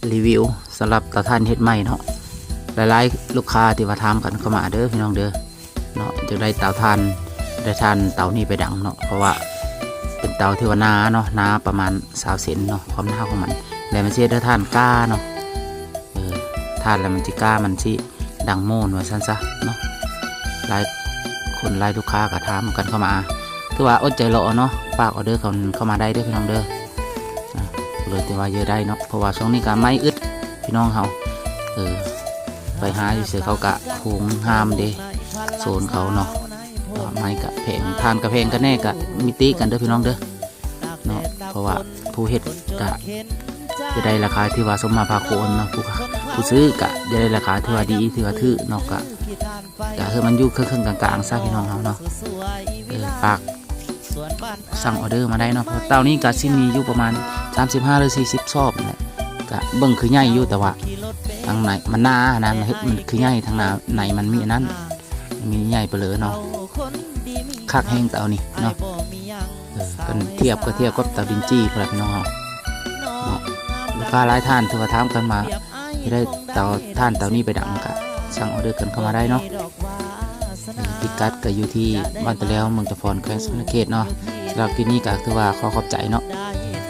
ຣີວິວສຳລັບເຕົາຖ່ານເຮັດໃໝ່ເນາະ. ຫຼາຍໆລູກຄ້າທີ່ວ່າຖາມກັນເຂົ້າມາເດີພີ່ນ້ອງເດີເນາະ, ຢາກໄດ້ເຕົາຖ່ານ ໄດ້ຖ່ານເຕົານີ້ໄປດັງເນາະ, ເພາະວ່າເປັນເຕົາທີ່ວ່າໜາເນາະ, ໜາປະມານຊາວເຊັນເນາະ ຄວາມໜາຂອງມັນ, ແລ້ວມັນຊິເຮັດໃຫ້ຖ່ານກ້າເນາະ. ເອີ ຖ່ານແລ້ວມັນຊິກ້າ ມັນຊິດັງໂມນວ່າຊັ້ນຊະເນາະ. ຫຼາຍຄົນຫຼາຍລູກຄ້າກໍຖາມກັນເຂົ້າມາ, ຖືວ່າອົດໃຈລໍເນາະ, ຝາກອໍເດີເຂົ້າ ເຂົ້າມາໄດ້ເດີພີ່ນ້ອງເດີ. ອ່າ ເລີຍແຕ່ວ່າເຍອະໄດ້ເນາະ ເພາະວ່າຊ່ວງນີ້ກໍໄມ້ອຶດພີ່ນ້ອງເຮົາ. ເອີ ໄປຫາຢູ່ໃສເຂົາກະໂຫງຫາມເດ້ ໂຊນເຂົາເນາະ. ເພາະວ່າໄມ້ກະແພງ ຖ່ານກະແພງກັນແນ່ ກະມີຕິກັນເດີພີ່ນ້ອງເດີເນາະ. ເພາະວ່າຜູ້ເຮັດກະຈະໄດ້ລາຄາທີ່ວ່າສົມມາພາຄວນເນາະ, ຜູ້ ຜູ້ຊື້ກະຈະໄດ້ລາຄາທີ່ວ່າດີ ທີ່ວ່າຖືກເນາະ. ກະ ກະຄືມັນຢູ່ເຄິ່ງໆກາງໆຊະພີ່ນ້ອງເຮົາເນາະ. ເອີ ຝາກສັ່ງອໍເດີມາໄດ້ເນາະ, ເຕົານີ້ກະຊິມີຢູ່ປະມານສາມສິບຫ້າ ຫຼື ສີ່ສິບຊອບນີ້ແຫຼະ. ກະເບິ່ງຄືໃຫຍ່ຢູ່ ແຕ່ວ່າທາງໃນມັນໜານະ, ມັນເຮັດ ມັນຄືໃຫຍ່, ທາງໜ້າໃນມັນມີອັນນັ້ນ ມີໃຫຍ່ປະເລີເນາະ. ຄັກແຮງເຕົານີ້ເນາະ. ເອີ ຄັນທຽບກໍທຽບກັບເຕົາດິນຈີ່ພຸ້ນລະພີ່ນ້ອງເຮົາເນາະ. ລູກຄ້າຫຼາຍທ່ານທີ່ວ່າຖາມກັນມາ ທີ່ໄດ້ເຕົາຖ່ານເຕົານີ້ໄປດັງ ກໍສັ່ງອໍເດີກັນເຂົ້າມາໄດ້ເນາະ. ເອີ ພິກັດກໍຢູ່ທີ່ບ້ານຕະແລວ ເມືອງຈຳພອນ ແຂວງສະຫວັນນະເຂດເນາະ. ສຳລັບຄລິບນີ້ກໍຖືວ່າຂໍຂອບໃຈເນາະ.